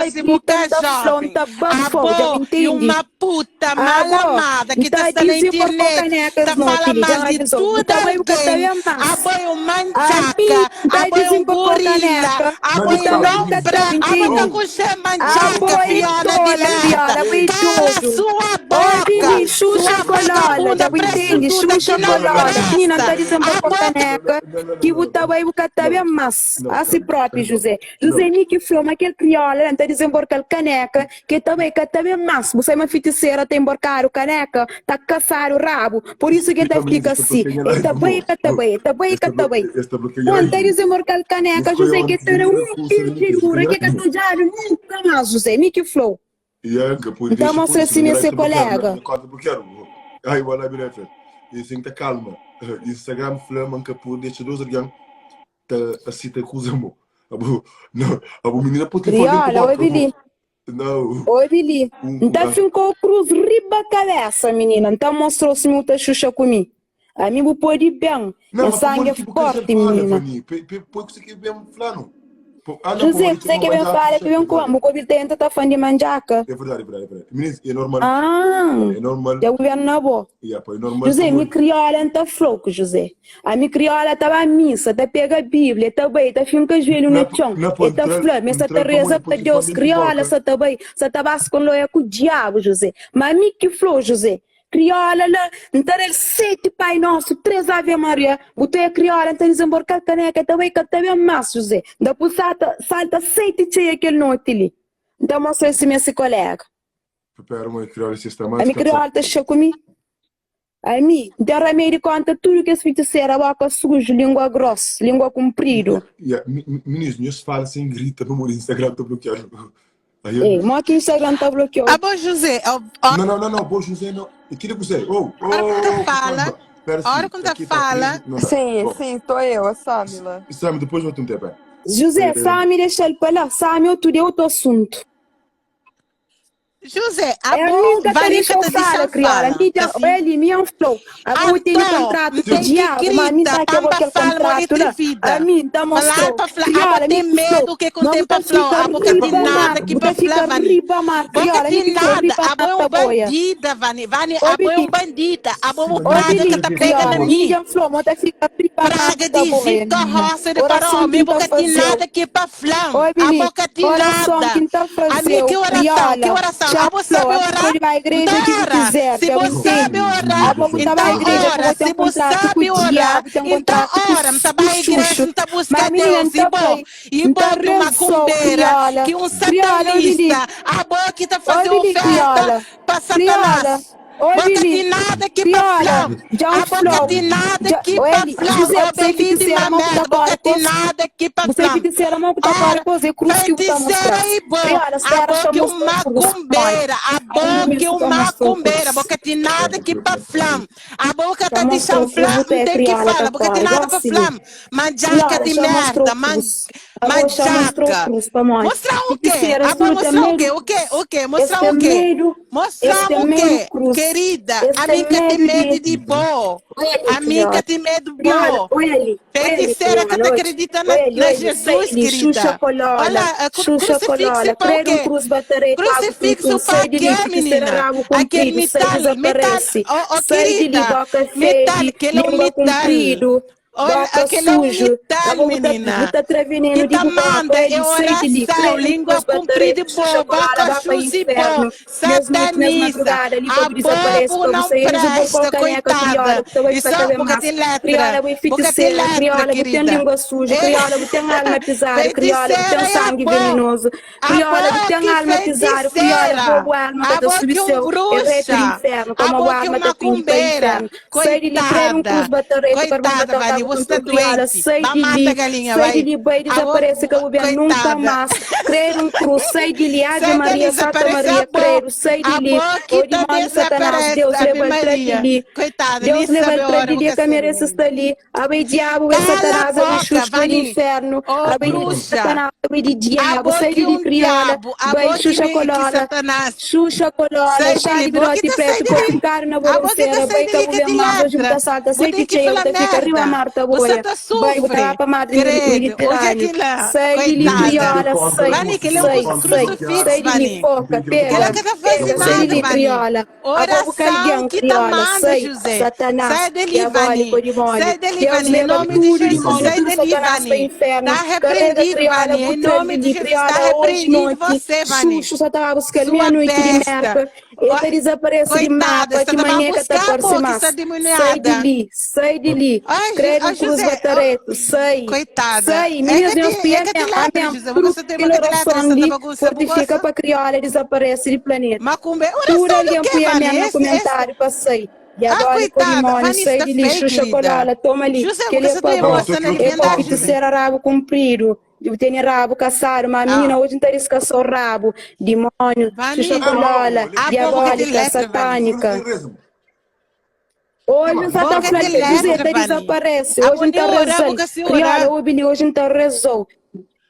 Ta si bu grita, ka N ta fla-u, N jovem. ta bafa-u, dja bu Abo e intendi? uma puta mal Abo, amada N ki ta ta sta na dizinborka-u internet kaneka ta es noti fala li, dja mal N di aviza-u, bu tudo ta bai, bu ka ta alguém. ben más. Abo é um Ami, manchaca, N ta abo é um dizinborka-u gorila, kaneka, abo bu é ta Manda bai, bu não ka salve, ta pre, abo intendi? ka Oh, kuxe Abo manchaca, é fiona de tola, merda. kriola, abo é Cala dodu. sua Oi, boca, Bili, Xuxa sua Colola, vagabunda dja bu intende? prostituta Xuxa que não Colola, minina, N presta. ta dizenbarkau Abo é kaneka ki bu ta bai, bu ka ta ben más. Asi propi, Juzé. Juzé mi ki fla ma kel kriola la, N ta dizenborka-l kaneka ki el ta bai, ka ta ben más. Bu sai ma fitisera ta enborkadu kaneka, ta kasadu rabu, pur isu ki el ta fika si. El ta bai, el ka ta bai, el ta bai, el ka ta bai. Bon, N ta dizenborka-l kaneka, Juzé, ki el ta da un pirtidura ki el ka ta odjadu nunka más, Juzé mi ki fla-u. Yeah, nka pode N ta deixa mostra pode si mi é live se ta bloqueado, kolega. minha conta bloqueado. Ai, wala live live. E assim tá calma. Instagram fla man ka pode deixa dois alguém tá assim tá acusa mo. Abo, não, abo menina pode telefone dentro Kriola, boca, obi abo. li, Não, obi li. um, N ta ah, finka-u krus riba kabesa, minina. N ta mostra-u si mi bu ta xuxa ku mi. Ami bu pode ben. Não, Nha mas pamodi sangi é ki bu ka deixa forti, fala, minina. Vani? Pe, pe, poi kuse ki ben fla-nu. Po, ah, não, José, pamodi kuse txoma ki ben manjaka fala, xuxa, ki ben é ku verdade. bu ka obi tenta ta fan di manjaka. É verdade, é verdade, é verdade. Meninas, é normal. Ah, É normal. dja bu ben na bo. Yeah, pô, é normal José, mi pamodi. kriola N ta fla-u ku José. Ami kriola ta ba misa, ta pega Bíblia, ta bai, ta finka juelhu na Na, txon, na pô, e ta entral, fla ma e sa ta entral reza pamodi pa poi telefone Deus. dentro Kriola boca. sa ta bai, sa ta ba skonloia ku diabu, José. Ma mi ki fla-u, José, kriola la, N ta da-l seti Pai Nosso, tres Ave Maria, bu ta oia kriola, N ta dizenborka-l kaneka, e ta bai ka ta ben más, José. N ta pui salta, salta seti txeia kel noti li. N ta mostra-l si mi é se kolega. Prepara uma kriola se sta mais Ami cansado. kriola ta xa ku mi. Ami, N ten ramedi kontra tudu kes fitisera, boka suju, lingua gros, lingua kunpridu. Yeah, minis, nhos fala sem grita pamodi Instagram ta blokiadu. Aí Ei, mo ki Instagram ta blokiau? Abo José, Não, não, não, não, bo José não. E kila ku sei? Oh, ora ku ta oh, fala, calma. Pera ora sim, ku ta aqui tá fala, 13, não dá. Sim, Bom, sim, tô eu, a Samila. Sam, depois vou te um tempo. José, Eh, Sami dexa-l pa la, Sami otu dia otu asuntu. José, É abo mi nka ta Vani ka dexa-u ta fala, dexa-m kriola. fala, Mi ka dja, si? oi li, mi N fla-u, abo bu tene Anto, kontratu N ku ten ki diabu, ma mi N grita ta pa kebra N pa kel fala modi kontratu la. atrevida. Ami N ta Falar mostra-u, pa fla, abo kriola, mi ten ki fla-u, medu ke ku N ma ten bu pa ta fla-u, fika abo ka ten riba mar, nada ki bu pa ta fla, fika Vani. riba mar, Bo ka kriola, mi ten ki fla-u, nada, riba abo mar é ta un boia. bandida, Vani. Vani, Obi abo é li, un bandida, abo é un Sim, obi praga li, ka ta pega na kriola, mi mi. dja N fla-u, ma bu ta fika riba mar Praga ta di boia, Egito, minina. rosa de Faraó, Orason ki mi N bo ta ka ten faze-u, nada ki pa fla-m, obi li, abo ka ten orason nada. ki N ta Ami faze-u, ki orason, ki kriola, orason? dja N Abo fla-u, sabe abo orá? pode ba Nta igreja ki bu ora. kizer, Si dja bo bu sabe ntende. orá, Abo bu ta ba então igreja ora. pamo Si ten bo kontratu ku sabe orá, diabu, ten então kontratu ku ora. Nta ku ba igreja, xuxu. nta Ma buska minina, N Deus. E ta bo? bai, E N bo ta ki un rezau, macumbeira, kriola, ki un kriola, obi li, satanista, abo ki ta faze obi li, oferta kriola, pa kriola, Satanás. Bo obi ka li, ten nada ki pa kriola, fla-m. dja N Abo ka fla-u, ten nada dja, ki pa oeli, fla-m. Juzé, bu sai Obeli di fitisera, ma ma bu ta merda, bo kóre ka ten kos, nada ki pa bu sai fla-m. fitisera, ma bu ta kóre Ora, kos, é krus ki bu ta feiticeira mostra-s. e bo, Kriola, spera abo xa ki un mostra-u krus, pamodi macumbeira, abo ami ki meste un ta mostra-u macumbeira, krus. bo ka ten nada ki pa fla-m. Abo ka Xa ta mostra-u dixa-m krus, fla, bu ta N é ten ki kriola ta fala, bo ka kóre ten nada pa gósi li. fla-m. Mandjaka Kriola, di xa mostra-u merda, man, krus. Abo xa mostra-u mandjaka. krus, pamodi Mostra o quê? fitiseiras Abo tudu ten mostra o medu quê? O quê? krus. O quê? Es Mostra ten o quê? medu, es Mostra ten o medu quê? krus. Querida, Es a ten mim ka tem medu medo di. de bo. Oi ali, A mim kriola. ka tem medo Kriola, bo. oi ali, oi ali, Feiticeira que kriola, te oi. acredita na, Oi ali, na oi ali, sai Jesus, di Xuxa querida. Colola, Olha, a cru- Xuxa crucifixo Colola, para o credo um quê? cruz batarei, pago Crucifixo tum tum, para sai di quê, li, feiticeira menina? rabo Aquele comprido, sai metal, metal, desaparece, oh, oh sai di li, querida, boca metal, fede, aquele é um língua metal. comprido, Olha, boca aquele é um sujo, metal, abo bu ta, bu menina. ta tra Que veneno di ta bu boca, manda oi é li, sai di li, oração, credo um língua cruz batarei, comprida e Xuxa boa, Colola, boca ba pa suja e boa, inferno, mes noite, mes satanista. madrugada, li pa A bu desaparece, bobo pa bu não sai, eles vão presta, pôr caneca, coitada. criola, bu ta bai E pa só ta ben boca más. tem Criola, letra, bu é boca tem feiticeira, letra, criola, bu ten querida. língua suja, É, criola, bu ten alma pisadu, criola, bu ten feiticeira é a sangue bo, venenoso, a criola, bu bo ten que alma pisadu, criola, feiticeira, bo bu alma ka a ta bo subi que um seu, é retu di bruxa, infernu, a pamó bu bo que alma um ta pindi pa macumbeira, infernu. Sai di li, credo un cruz coitada. bataretu, karbon Coitada, batau Vani, tabu você está tum tum, criola, doente. sai Vai di mata li, a galinha, sai di vai. li, bai A bo, desaparece ka bu ben nunka coitada. más. Credo un cruz, sai di li, Ave Sai dali, Maria, Santa desaparece Maria, a bo. credo, sai di A li, bo ô que tá dimónio Satanás, desaparece. Deus Ave leba-l tra di Maria. li. Coitada, nem Deus leba-l sabe a tra hora di li, que ka merece sta li. Abai diabu, bai Cala a Satanás, abai boca, xuxu, bai di Vani. infernu, Ô, abai di bruxa. Satanás, abai di A diabu, bo sai que di li um kriola, diabo. A bai bo que xuxa me que kolola, Satanás. xuxa kolola, Sai xá dali, di bo que biroti tá sai pretu, po dali. finkadu na A bo que tá boronsera, sai bai ka dali bu que ben tem más, oji bu letra. ta salta, Bo sai tem ti que txeia, bu falar ta fika riba merda. mar. ta Bu sa boia. ta Bai, bu ta sufri. ba pa mar Credo, odja Mediterrâneo. kila. Sai di li, Coitada. kriola, sai, Vani, kel é um sai, sai, crucifixo, sai di li, Vani. foca, Kela pega, ka ta faze pega, sai di nada, li, Vani. kriola. Abo bu ka Oração algen, ki ta kriola, manda, sai, José. Satanás, Sai dali, Vani. diabólico, dimónio. Sai dali, Deus Vani. Em leba nome de tudo, Jesus, dimónio, sai tudo dali, Satanás pa Vani. inferno. Tá Carrega repreendido, kriola, Vani. bu Em tra-l nome di de li, Jesus, tá kriola, hoje repreendido noti, você, Vani. Xuxu sa ta ba buska-l Sua meia-noite di besta. Merka, el Ó, ta dizaparese di Coitada, mapa está ti ta ba manhê ka ta buscar, parse pô, que más. está Sai di demoniada. li, sai di li, Ai, credo ai, cruz José, bata oh, retu, sai, coitada. sai, É meninas que nhos te, pia é que te amén, letra, amén, José. tudu Você tem kel uma que te letra, orason você li tá bagunça, fortifika bagunça. pa kriola dizaparese di planeta. Macumba. Tudu Oração do algen quê, pui Vani? amén na Esse, esse. kumentáriu pa sai. Ah, Diabólico, coitada. dimónio, Vani sai está di li, feia, xuxa querida. kolola, toma li, José, kel-li é você pa tem bo. emoção na É pa liberdade, José. fitiseira rabu kumpridu, bu tene rabu kasadu, ma minina Ah, oji N ta diskasa-u rabu, dimónio, xuxa Vani. kolola, Ah, boca que te diabólika, letra, Vani. satânika. Oji N sa ta Boca fla-l te Juzé letra, ta Vani. dizaparese, Ah, oji N nem ta orar, reza-l, boca se Kriola orar. obi li, oji N ta reza-u.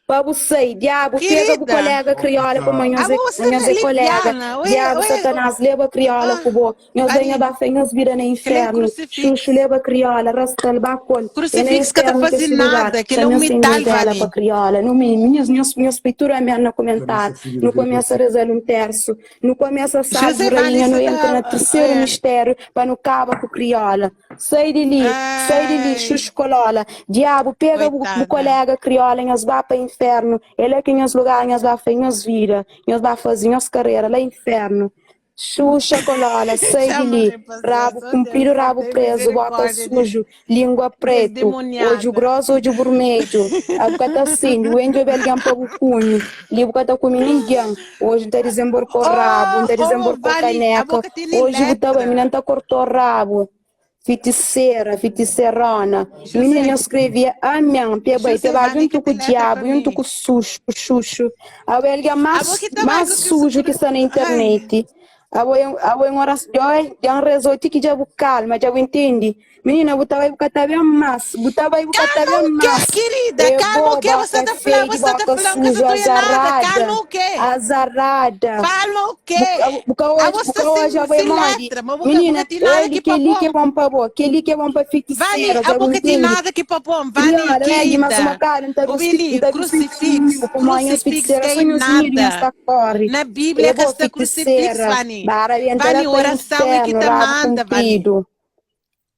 Pa bu sai, diabu, pega bu Querida. kolega kriola pamo Ah, nhos é você nhos é é kolega. leviana. Oi, Diabu, oi, satanás, leba kriola ah, ku bo. Nhos da nha Vani. ba fé nhos vida na Que ele é infernu. Xuxu crucifixo. leba kriola, rasta-l ba ku el. É na Crucifixo que tá infernu ki é faze se lugar. nada, que Xa ele é um nhos tem metal, novela pa Vani. kriola. Nu mi, nhos, nhos, nhos poi tudu amén na komentáriu. Nu kumesa reza-l un tersu. Nu kumesa salvu José Vani rainha, nu está. entra na terseru É. mistériu pa nu kaba ku kriola. Sai di li, sai di li, Ai, xuxu kolola. Diabu, pega bu, bu coitada. kolega kriola, nhos ba pa infernu. É la ki nhos lugar, nhos ba fai nhos vida, nhos ba faze nhos karera la infernu. Xuxa kolola, sai di Chama li. de Rabu paciência, oh kunpridu, Deus, rabu tem prezu, boka misericórdia de, suju, língua des pretu, odju demoniada. gros, odju burmedju. Abu ka ta sindi, bu ben djobe algen pa bu kume. Li bu ka ta kume ningen. Oji N ta dizenborko rabu, N Oh, ta oh, dizenborko Vani, a kaneka. boca tem nem Oji bu ta bai, letra. mi N ta korto rabu. Fitisera, fitiserona. Minina, José, nhos skrevia amen, pe bai, pe José, ba Vani juntu que ku tem letra diabu, para juntu mim. ku suxu, xuxu. Abo é algen A más, boca tá vai más com que suju ki sta na Ai, internet. Abo é, abo é un orason, dja dja N rezou ti ki dja bu kalma, dja bu intendi. Minina, bu ta bai, bu ka ta ben más, bu ta bai, bu ka ta Calma ben o quê, más. querida? É Calma bo, o quê? Você boka tá falando, fedi, você tá boka falando que suju, você não é nada. Calma azarada, o quê? azarada. Fala o Bu quê? ka, bu ka A odja, bu você ka odja sem, abo é sem modi. letra, mas boca, Minina, boca tem nada oli que kel-li ki é papão. bon pa bo, kel-li ki é bon pa Vani, fitisera, a dja bu boca tem ntende? nada que papão. Vani, Kriola, é, mas uma querida. cara, N ta O rusti, Billy, N ta rusti crucifixo, pamo nhos crucifixo fitisera, que so é nhos miri, nhos nada. ta kori. Na Bíblia É que bo, está crucifixo, fitisera, Vani. ba rabenta la Vani, pa oração é que infernu, te rabu manda, Vani. kunpridu.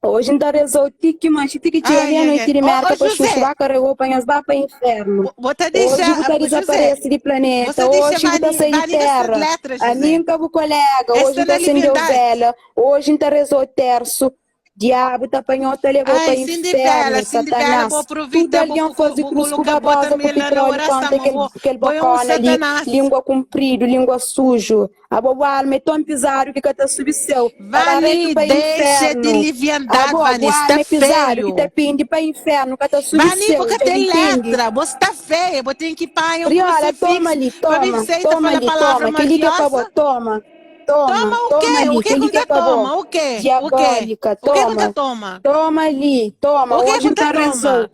Oji N ta reza-u ti ki manxe, ti ki txiga Ai, ai, meia-noiti ai. di Ô, Merka ô, pa xuxu José, ba karega-u pa nhos ba pa infernu. vou te Oji deixar, bu ta José, dizaparese di planeta, você deixa oji bu ta Vani, sai di Vani dessa terra. letra, Ami José. N ka bu kolega, oji Esta N ta na sende-u liberdade. vela, oji N ta reza-u tersu. Diabu ta panha-u ta leba-u pa Ai, Cindy infernu, Bela, Cindy Bela, vou Satanás. Tudu aproveitar, vou, algen faze vou krus ku colocar, bota babosa ku ela na pitróliu oração, konta kel, vou, kel põe um bokona li, Satanás. língua kunpridu, língua suju. Abo bu alma é ton pizadu ki ka ta subi séu, ta ba retu Vani, pa deixa de infernu. leviandade, Abo, Vani, bu está alma é pizadu ki ta feio. pindi pa infernu, ka ta subi Vani, séu, porque dja bu tem intende? letra, você está feia, você tem que pôr um Kriola, toma crucifixo li, para mim toma, você tá toma falando li, palavra toma, kel-li ki é pa bo, mafiosa. toma, toma, Toma o toma quê? li, O que kel-li que ki é tá pa bo. toma? O quê? O quê? Diabólica, O que que tá toma, toma? toma li, toma. O que Hoje que N tá ta rezou, toma?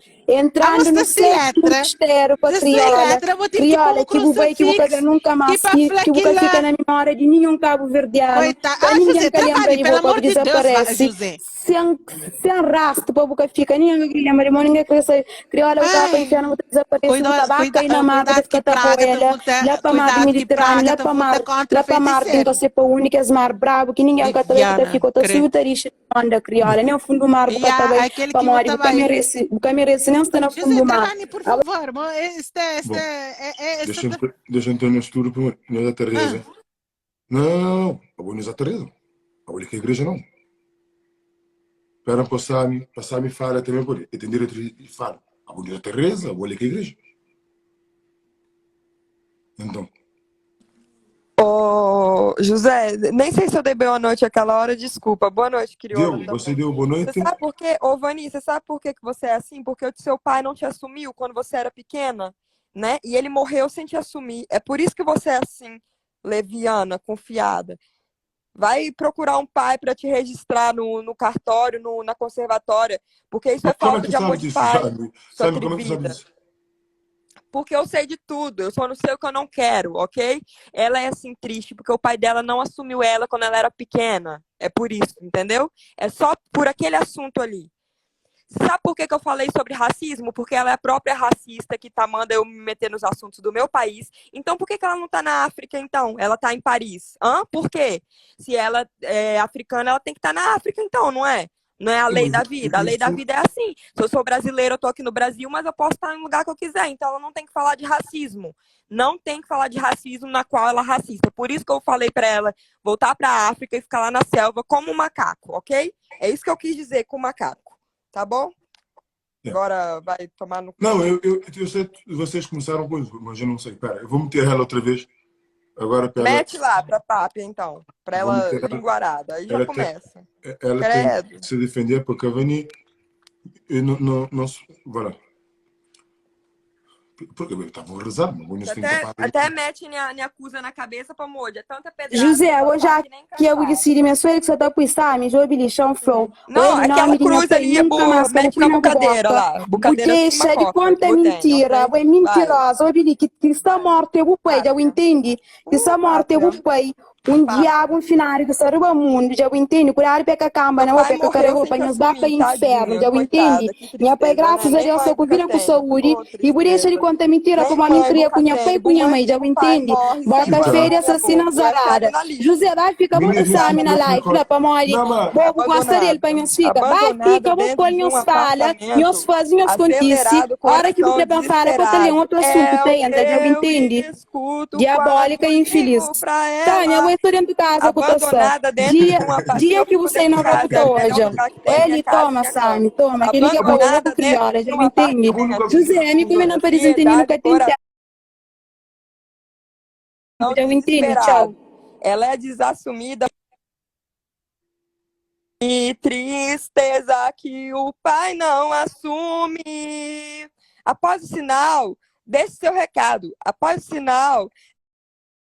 A entrando você no sem sétimo letra. mistério pa Você sem kriola, letra, vou ter que pôr kriola um ki bu bai, ki bu ka ben crucifixo nunka e más, para ki, ki bu ka fika flaquilar. na memória di ninhun kabu-verdianu, Coitado. pa Ah, ningen José, ka lenbra trabalhe, di pelo bo, pa amor bu de Deus, va, dizaparese José. sen, sen rastu, pa bu ka fika, ningen ka kre lenbra di bo, ningen ka kre sabe. Kriola, bu ta ba pa Ai, infernu, bu ta dizaparese, bu ta cuidado, ba cuida, kai na mar, bu ta cuidado fika que ta praga boia te la, volta, la pa mar di cuidado que Mediterrâneo, praga la te pa volta mar, contra la pa mar di feiticeiro. nka se pa undi kes mar brabu ki ningen ka ta bai, bu ta Liviana, fika ta credo. subi ta dixi di onda kriola, nen fundu mar bu E ka ta há bai, aquele que pamodi volta bu ka vai. merese, bu ka merese nen sta na José, fundu mar. Travani, por Abo favor, mo, este, este, Bom, é, é, este, deixa, deixa entrar no estudo primeiro. Nós a ah, Teresa. Não, a boa nós a Teresa. A boa que a igreja não. Espera passar-me, passar-me fala também por ele. Tem direito de fala. A boa nós a Teresa, a boa que a igreja. Então, Ô, José, nem sei se eu dei boa noite aquela hora, desculpa. Boa noite, crioula deu, você também. deu boa Você noite. sabe por quê? Ô, Vani, você sabe por quê que você é assim? Porque o seu pai não te assumiu quando você era pequena, né? E ele morreu sem te assumir. É por isso que você é assim, leviana, confiada. Vai procurar um pai para te registrar no, no cartório, no, na conservatória, porque isso é Como é falta que de tu amor sabe de disso, pai, Sabe? sua Sabe como é que tu sabe atrevida. disso? Porque eu sei de tudo, eu só não sei o que eu não quero, ok? Ela é assim triste porque o pai dela não assumiu ela quando ela era pequena. É por isso, entendeu? É só por aquele assunto ali. Sabe por que que eu falei sobre racismo? Porque ela é a própria racista que tá manda eu me meter nos assuntos do meu país. Então, por que que ela não tá na África, então? Ela tá em Paris. Hã? Por quê? Se ela é africana, ela tem que estar na África, então, não é? Não é a Sim, lei mas da vida. A lei da isso. vida é assim. Se eu sou brasileira, eu tô aqui no Brasil, mas eu posso estar no lugar que eu quiser. Então ela não tem que falar de racismo. Não tem que falar de racismo na qual ela é racista. Por isso que eu falei pra ela voltar pra África e ficar lá na selva como um macaco, ok? É isso que eu quis dizer com macaco. Tá bom? É. Agora vai tomar no cu. Não, eu sei que vocês começaram com isso, mas eu não sei. Pera, eu vou meter ela outra vez. Agora, pera, Mete lá pra papi, então. Pra vou ela meter ela. linguarada. Aí já Ela tem, começa. ela tem Credo. que se defender porque a Vani eu não, não, não, se- vai lá. Porque eu estava a rezar, mas não tem Até, capaz. até mete minha, minha acusa na cabeça pra moja. É tanta pedrada José, que hoje já que nem que eu cansava. decidi, minha sogra que só tá por sabe, jogo lixão flow. Não, Oi, aquela nome de minha cruz pai ali é nunca boa. mais que eu Mete pus na na bocadeira boca. lá. Bocadeira com uma Deixa de coca. conta Botem, mentira, ok? é Vai. mentirosa, oi, que está Vai. morto é o pai, já o Pátria. entende? Que está morto é o Pátria. pai. Um Pátria. diabo, um finário que está arriba mundo, já o entende? Cuidado pega a camba, Seu não pai pega morreu carregou sem para te nos vá para assumir, inferno, tadinha, já o entende? coitada, que Minha pai, tristeza, né? graças a Nem Deus, mãe estou com nunca vida com tem. saúde Ô, e por deixa de tristeza. contar mentira Nem como a mim mãe cria nunca com minha tem. pai e com minha Mãe, mãe, já o pai entende? morre sem Bota mãe, Tá. feira por assassina favor. Tu é zarada. nacionalista. José, vai, fica bom Meninas, sabe na não live, lá pra mole. Não, mas Bobo gosta dele, pra Abandonada. nós fica. Vai, Abandonada fica, vou dentro pôr de um nós fala, nós apartamento. faz, nós contice. Acelerado, Hora que coração você pensa fala, pode ter desesperado. outro assunto, É o tem, que já eu entende? escuto Diabólica quando e infeliz. ligo pra Tânia, eu ela. estou dentro de casa com você. Abandonada dentro de Dia, um apartamento. dia Eu que fico você dentro não de vai casa, para é o melhor hoje. lugar que tem, minha Ele casa, toma, minha cama. Sami, toma. Aquele que é para o Abandonada outro dentro crioula, de já um me entende? apartamento. José, me come não para desentender, Ansiedade, nunca tem tempo. coração Já me entende? desesperado. Tchau. Ela é desassumida e tristeza que o pai não assume. Após o sinal, deixe seu recado. Após o sinal,